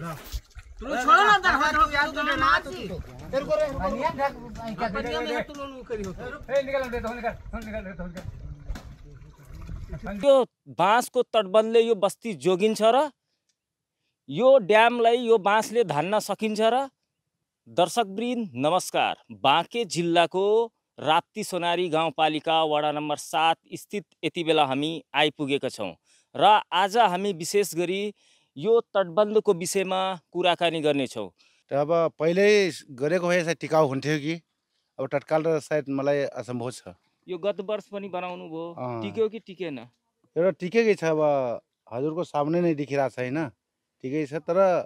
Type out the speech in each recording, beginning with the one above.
यो बाँसको तटबन्धले यो बस्ती जोगिन्छ र यो ड्यामलाई यो बाँसले धान्न सकिन्छ र। दर्शकवृन्द नमस्कार। बाँके जिल्लाको राप्ती सोनारी गाउँपालिका वडा नम्बर 7 स्थित यति बेला हामी आइपुगेका छौँ र आज हामी विशेष गरी यो तटबन्धको विषयमा कुराकानी गर्नेछौँ। अब पहिल्यै गरेको भए सायद टिकाउ हुन्थ्यो कि अब तत्काल र सायद मलाई असम्भव छ। यो गत वर्ष पनि बनाउनु भयो, टिक्यो कि टिकेन? एउटा टिकेकै छ। अब हजुरको सामने नै देखिरहेको छ होइन, ठिकै छ। तर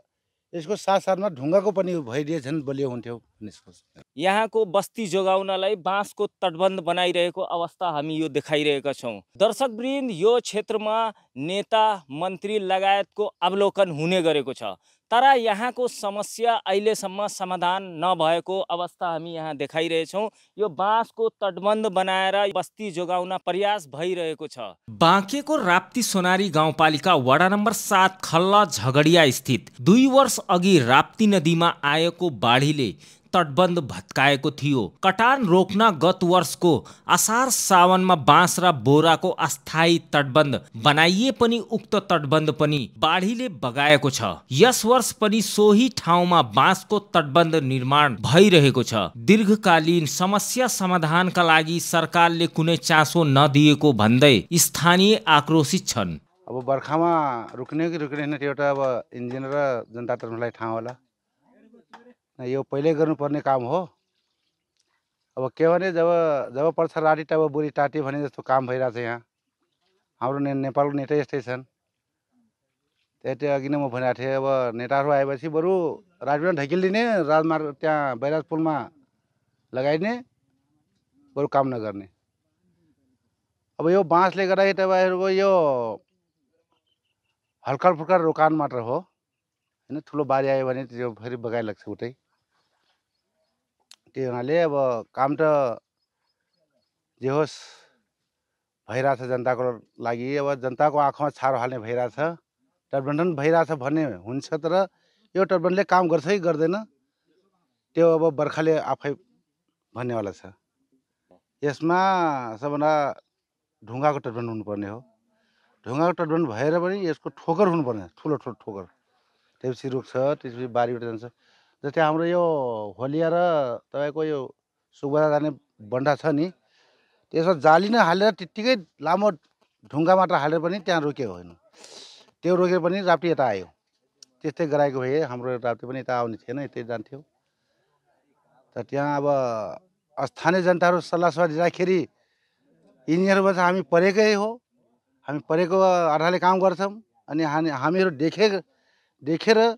यसको साथसाथमा ढुङ्गाको पनि भइदिए झन् बलियो हुन्थ्यो भन्ने सोच। यहाँको बस्ती जोगाउनलाई बाँसको तटबन्ध बनाइरहेको अवस्था हामी यो देखाइरहेका छौँ। दर्शकवृन्द, यो क्षेत्रमा नेता मन्त्री लगायतको अवलोकन हुने गरेको छ, तर यहाँको समस्या अहिलेसम्म समाधान नभएको अवस्था हामी यहाँ देखाइरहेछौँ। यो बाँसको तटबन्ध बनाएर बस्ती जोगाउन प्रयास भइरहेको छ। बाँकेको राप्ती सोनारी गाउँपालिका वडा नम्बर 7 खल्ला झगडिया स्थित 2 वर्ष अघि राप्ती नदीमा आएको बाढीले तटबन्ध भत्काएको थियो। कटान रोक्न गत वर्षको असार सावनमा बाँस र बोराको अस्थायी तटबन्ध बनाइए पनि उक्त तटबन्ध पनि बाढीले बगाएको छ। यस वर्ष पनि सोही ठाउँमा बाँसको तटबन्ध निर्माण भइरहेको छ। दीर्घकालीन समस्या समाधानका लागि सरकारले कुनै चासो नदिएको भन्दै स्थानीय आक्रोशित छन्। अब बर्खामा रुक्ने कि रुक्ने एउटा अब इन्जिन र जनता तर्फलाई ठाउँ होला, यो पहिल्यै गर्नुपर्ने काम हो। अब के भने जब जब पर्छ राटी तब बुढी टाटी भने जस्तो काम भइरहेको छ यहाँ। हाम्रो नेपालको नेता यस्तै छन्। त्यही अघि नै म भनिरहेको थिएँ, अब नेताहरू आएपछि बरु राजमा ढकिलिदिने, राजमार्ग त्यहाँ बैराज पुलमा लगाइदिने, बरु काम नगर्ने। अब यो बाँसले गर्दाखेरि तपाईँहरूको यो हल्का फुल्का रोकान मात्र हो होइन। ठुलो बारी आयो भने त्यो फेरि बगाइलाग्छ उतै। त्यो हुनाले अब काम त जे होस् भइरहेछ जनताको लागि। अब जनताको आँखामा छारो हाल्ने भइरहेछ, तटबन्धन भइरहेछ भन्ने हुन्छ, तर यो तटबन्धले काम गर्छ कि गर्दैन त्यो अब बर्खाले आफै भन्नेवाला छ। यसमा सबभन्दा ढुङ्गाको तटबन्ध हुनुपर्ने हो। ढुङ्गाको तटबन्ध भएर पनि यसको ठोकर हुनुपर्ने, ठुलो ठुलो ठोकर। त्यसपछि रुख्छ, त्यसपछि बारीबाट जान्छ। जस्तै हाम्रो यो होलिया र तपाईँको यो सुगबरा जाने बन्डा छ नि, त्यसमा जाली नै हालेर त्यत्तिकै लामो ढुङ्गा मात्र हालेर पनि त्यहाँ रोक्यो होइन। त्यो रोकेर पनि राप्ती यता आयो। त्यस्तै गराएको भए हाम्रो राप्ती पनि यता आउने थिएन, यतै जान्थ्यो। त त्यहाँ अब स्थानीय जनताहरू सल्लाह दिँदाखेरि यिनीहरू भन्छ हामी परेकै हो, हामी परेको आधारले काम गर्छौँ, अनि हामीहरू देखेर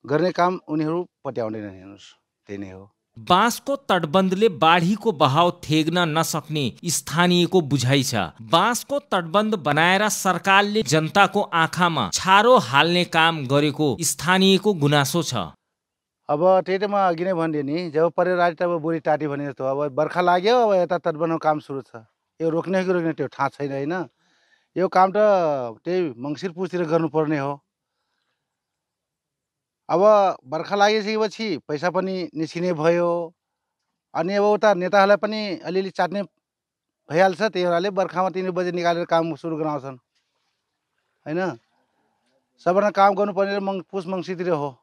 गर्ने काम उनीहरू पत्याउँदैनन्। हेर्नुहोस्, त्यही नै हो। बाँसको तटबन्धले बाढीको बहाव थेग्न नसक्ने स्थानीयको बुझाइ छ। बाँसको तटबन्ध बनाएर सरकारले जनताको आँखामा छारो हाल्ने काम गरेको स्थानीयको गुनासो छ। अब त्यही त म अघि नै भनिदिएँ नि, जब परेर राति तब बुढी टाटी भने जस्तो। अब बर्खा लाग्यो, अब यता तटबन्धको काम सुरु छ। यो रोक्ने कि रोक्ने त्यो थाहा छैन होइन। यो काम त त्यही मङ्सिर पुसतिर गर्नुपर्ने हो। अब बर्खा लागिसकेपछि पैसा पनि निस्किने भयो, अनि अब उता नेताहरूलाई पनि अलिअलि चाट्ने भइहाल्छ। त्यही हुनाले बर्खामा 3 बजे निकालेर काम सुरु गराउँछन् होइन। सबभन्दा काम गर्नुपर्ने पुस मङ्सिरतिर हो।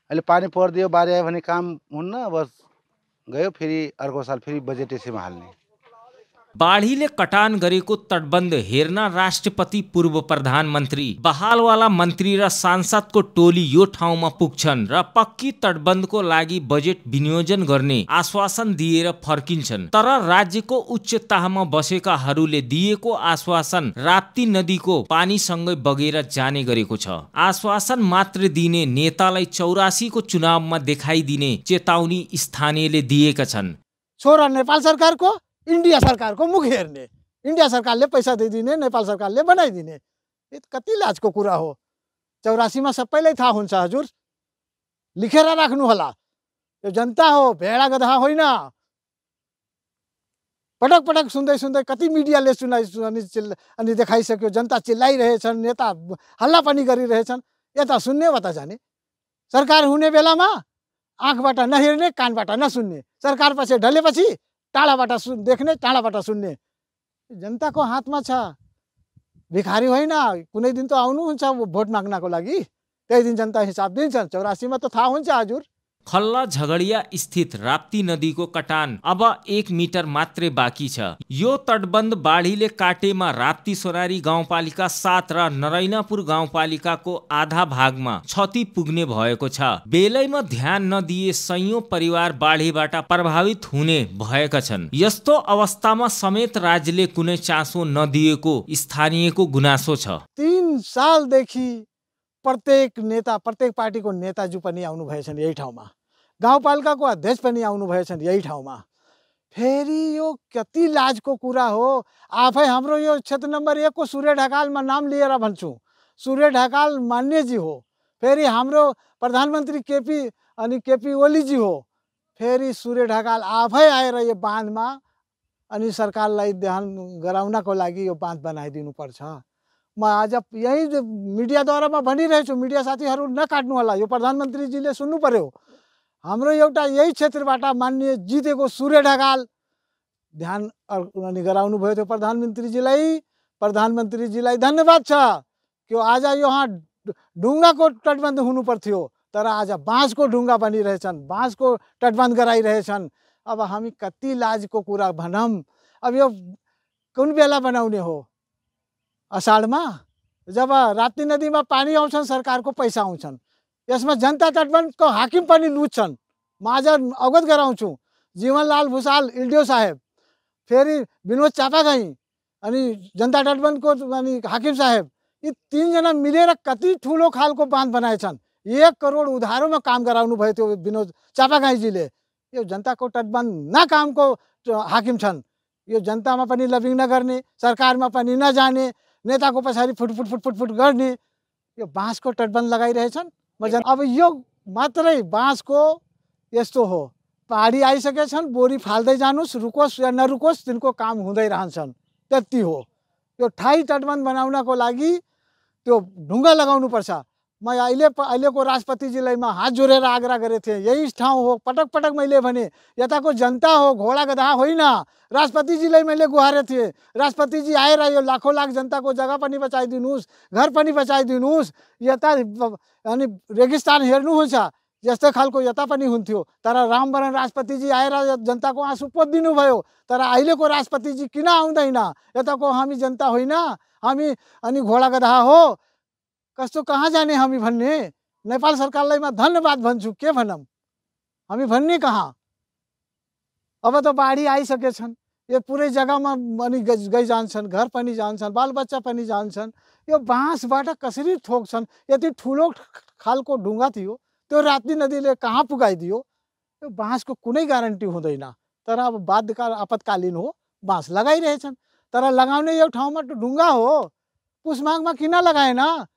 अहिले पानी परिदियो, बारी आयो भने काम हुन्न, बस गयो। फेरि अर्को साल फेरि बजेट यसैमा हाल्ने। बाढीले कटान गरेको तटबन्ध हेर्न राष्ट्रपति, पूर्व प्रधानमन्त्री, बहालवाला मन्त्री र सांसदको टोली यो ठाउँमा पुग्छन् र पक्की तटबन्धको लागि बजेट विनियोजन गर्ने आश्वासन दिएर फर्किन्छन्। तर राज्यको उच्च तहमा बसेकाहरूले दिएको आश्वासन राप्ती नदीको पानीसँगै बगेर जाने गरेको छ। आश्वासन मात्र दिने नेतालाई 84 को चुनावमा देखाइदिने चेतावनी स्थानीयले दिएका छन्। छोरा नेपाल सरकारको, इन्डिया सरकारको मुख हेर्ने, इन्डिया सरकारले पैसा दिइदिने, नेपाल सरकारले बनाइदिने, यो कति लाजको कुरा हो। 84 मा सबैलाई थाहा हुन्छ। हजुर लेखेर राख्नु होला। यो जनता हो, भेडा गधा होइन। पटक पटक सुन्दै सुन्दै कति मिडियाले अनि देखाइसक्यो, जनता चिल्लाइरहेछन्, नेता हल्ला पनि गरिरहेछन्। यता सुन्ने वता जाने, सरकार हुने बेलामा आँखबाट नहेर्ने, कानबाट नसुन्ने, सरकार पछि ढलेपछि टाढाबाट देख्ने, टाढाबाट सुन्ने। जनताको हातमा छ, भिखारी होइन। कुनै दिन त आउनुहुन्छ भोट माग्नको लागि, त्यही दिन जनता हिसाब दिन्छन्। 84 मा त थाहा हुन्छ हजुर। खल्ला झगडिया स्थित राप्ती नदीको कटान अब 1 मिटर मात्रै बाँकी छ। यो तटबन्ध बाढीले काटेमा राप्ती सोनारी गाउँपालिका 7 र नरैनापुर गाउँपालिकाको आधा भागमा क्षति पुग्ने भएको छ। बेलैमा ध्यान नदिए सयौं परिवार बाढीबाट प्रभावित हुने भएका छन्। यस्तो अवस्थामा समेत राज्यले कुनै चासो नदिएको स्थानीयको गुनासो छ। 3 सालदेखि प्रत्येक नेता, प्रत्येक पार्टीको नेताजु पनि आउनु भएछन् यही ठाउँमा, गाउँपालिकाको अध्यक्ष पनि आउनु भएछन् यही ठाउँमा। फेरि यो कति लाजको कुरा हो। आफै हाम्रो यो क्षेत्र नम्बर 1 को सूर्य ढकालमा नाम लिएर भन्छु, सूर्य ढकाल मान्यजी हो। फेरि हाम्रो प्रधानमन्त्री केपी ओलीजी हो। फेरि सूर्य ढकाल आफै आएर यो बाँधमा अनि सरकारलाई ध्यान गराउनको लागि यो बाँध बनाइदिनु पर्छ। म आज यही मिडियाद्वारामा भनिरहेछु, मिडिया साथीहरू नकाट्नु होला, यो प्रधानमन्त्रीजीले सुन्नु पर्यो। हाम्रो एउटा यही क्षेत्रबाट मान्य जितेको सूर्य ढकाल ध्यान अनि गराउनु भयो त्यो प्रधानमन्त्रीजीलाई धन्यवाद छ कि आज यहाँ ढुङ्गाको तटबन्ध हुनु पर्थ्यो, तर आज बाँसको ढुङ्गा बनिरहेछन्, बाँसको तटबन्ध गराइरहेछन्। अब हामी कति लाजको कुरा भनौँ। अब यो कुन बेला बनाउने हो? अषाढमा, जब राप्ती नदीमा पानी आउँछन्, सरकारको पैसा आउँछन्, यसमा जनता तटबन्धको हाकिम पनि लुट्छन्। म आज अवगत गराउँछु, जीवनलाल भुसाल इल्डियो साहेब, फेरि विनोद चापागाई अनि जनता तटबन्धको अनि हाकिम साहेब, यी 3 जना मिलेर कति ठुलो खालको बाँध बनाएछन्। 1 करोड उधारोमा काम गराउनु भयो त्यो विनोद चापागाईजीले। यो जनताको तटबन्ध नकामको हाकिम छन्। यो जनतामा पनि लबिङ नगर्ने, सरकारमा पनि नजाने, नेताको पछाडि फुट गर्ने, यो बाँसको तटबन्ध लगाइरहेछन्। अब यो मात्रै बाँसको यस्तो हो, पहाडी आइसकेछन्, बोरी फाल्दै जानुस्, रुकोस् या नरुकोस्, तिनको काम हुँदै रहन्छन्, त्यति हो। यो ठाई तटबन्ध बनाउनको लागि त्यो ढुङ्गा लगाउनु पर्छ। म अहिलेको राष्ट्रपतिजीलाई म हात जोडेर आग्रह गरेको थिएँ, यही ठाउँ हो, पटक पटक मैले भने, यताको जनता हो, घोडा गधा होइन। राष्ट्रपतिजीलाई मैले गुहारेको थिएँ, राष्ट्रपतिजी आएर यो लाखौँ लाख जनताको जग्गा पनि बचाइदिनुहोस्, घर पनि बचाइदिनुहोस्, यता अनि रेगिस्तान हेर्नुहुन्छ, यस्तै खालको यता पनि हुन्थ्यो। तर रामवरण राष्ट्रपतिजी आएर जनताको आँसु पोतिदिनु भयो। तर अहिलेको राष्ट्रपतिजी किन आउँदैन? यताको हामी जनता होइन, हामी अनि घोडा गधा हो, कस्तो कहाँ जाने हामी भन्ने? नेपाल सरकारलाई म धन्यवाद भन्छु, के भनौँ, हामी भन्ने कहाँ? अब त बाढी आइसकेछन्, यो पुरै जग्गामा अनि गइ जान्छन्, घर पनि जान्छन्, बालबच्चा पनि जान्छन्। यो बाँसबाट कसरी ठोक्छन्? यति ठुलो खालको ढुङ्गा थियो, त्यो राप्ती नदीले कहाँ पुगाइदियो? यो बाँसको कुनै ग्यारेन्टी हुँदैन। तर अब बाध्यकाल आपतकालीन हो, बाँस लगाइरहेछन्। तर लगाउने यो ठाउँमा त ढुङ्गा हो, पुस माघमा किन लगाएन?